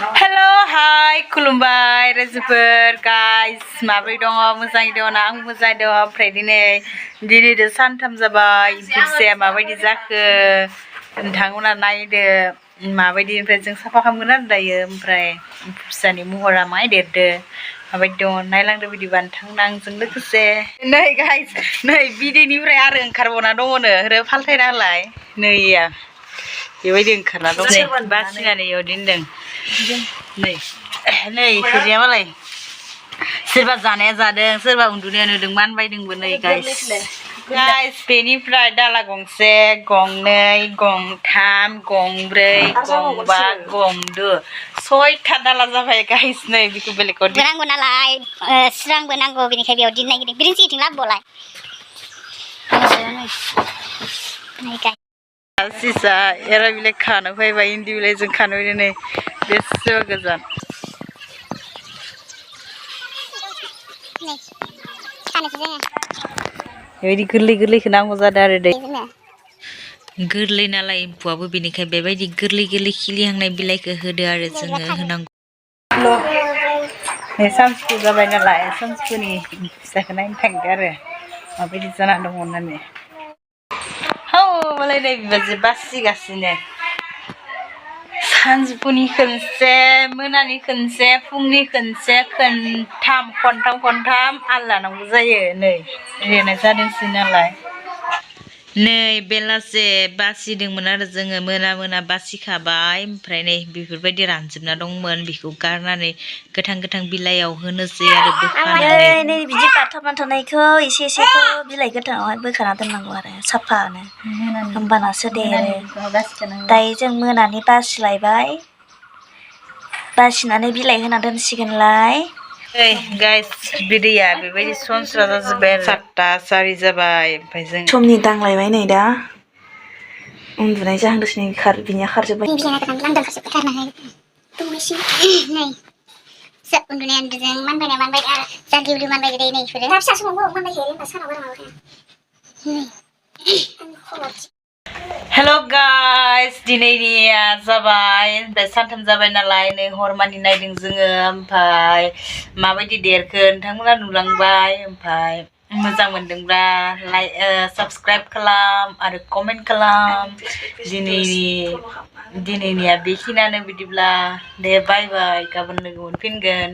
Hello, hi, खुलुमबाय रायजोफोर guys माबोरै दङ मोजाङै दङ ना आं मोजाङै दङ ओमफ्राय दिनै सानथाम जाबाय एम्फुया माबायदि जाखो नोंथांमोना नायदो माबायदि ओमफ्राय जों साफा खालामगोन आरो दायो ओमफ्राय एम्फु फिसानि महरा माय देरदो माबायदि दङ नायलांदो बिदिबा नोंथांमोना आंजों लोगोसे नै guys नै बिदैनिफ्राय आरो ओंखारबावना दङनो आरो फालथायना होलाय नैया बेबायदि ओंखारना दं नै बासिनानै इयाव दोनदों नै खोरिया मालाय सोरबा जानाया जादों सोरबा उन्दुनाया नुदों मानबायदोंबो नै गाइस बेनिफ्राय दाला गंसे गंनै गंथाम गंब्रै गंबा गंद' सयथा दाला जाबाय गाइस नै बेखौ बेलेगाव नांगौ नालाय स्रांबो नांगौ बेनिखाय बेयाव दिन नागिरदों बिरिंसिथिं लाबोलाय सिसा एरा बिलाइ खानो फैबाय इन्दि बिलाइजों खानो फैदों नै बेसेबा गोजान बेबायदि गोरलै गोरलैखौ नांगौ जादों आरो दै गोरलै नालाय एम्फौआबो बेनिखाय बेबायदि गोरलै गोरलै खिलिहांनाय बिलाइखौ होदो आरो जोङो होनांगौ नै सानजौफु जाबाय नालाय सानजौफुनि फिसाखौ नायनो थांदो आरो माबायदि जाना दङ होननानै मालाय नै बिबाजै बासिगासिनो सानजौफुनि खनसे मोनानि खनसे फुंनि खनसे खनथाम आल लानांगौ जायो नै रेनाय जादोंसै नालाय नै बेलासे बासिदोंमोन आरो जोङो मोना बासिखाबाय ओमफ्राय नै बेफोरबायदि रानजोबना दंमोन बेखौ गारनानै गोथां बिलाइयाव होनोसै आरो बोखानानै नै बिदि बाथाबना थानायखौ एसेखौ बिलाइ गोथाङावहाय बोखाना दोननांगौ आरो साफानो होमबानासो देरो दायो जों मोनानि बासिलायबाय बासिनानै बिलाइ होना दोनसिगोनलाय गाइस बिदैया बेबायदि सनस्रा जाजोब्बाय आरो 7:04 जाबाय ओमफ्राय जों समनि दांलायबाय नै दा उन्दुनाय जाहांदोंसै नै बिनिया खारजोब्बाय नै उन्दुनाया उन्दुदों मानबाय आरो जा गिवलि मानबाय दै नै इफोरो फिसा समावबो मानबाय होमबा सानाव बारा माबाखाया हेलो गाइस दिनैनिया जाबाय ओमफ्राय सानथाम जाबाय नालाय नै हरमानि नायदों जोङो ओमफ्राय माबायदि देरखो नोंथांमोना नुलांबाय ओमफ्राय मोजां मोनदोंब्ला लाइक साबस्क्राइब खालाम आरो कमेन्ट खालाम दिनैनिया बेखिनियानो बिदिब्ला दे बाय बाय गाबोन लोगो मोनफिनगोन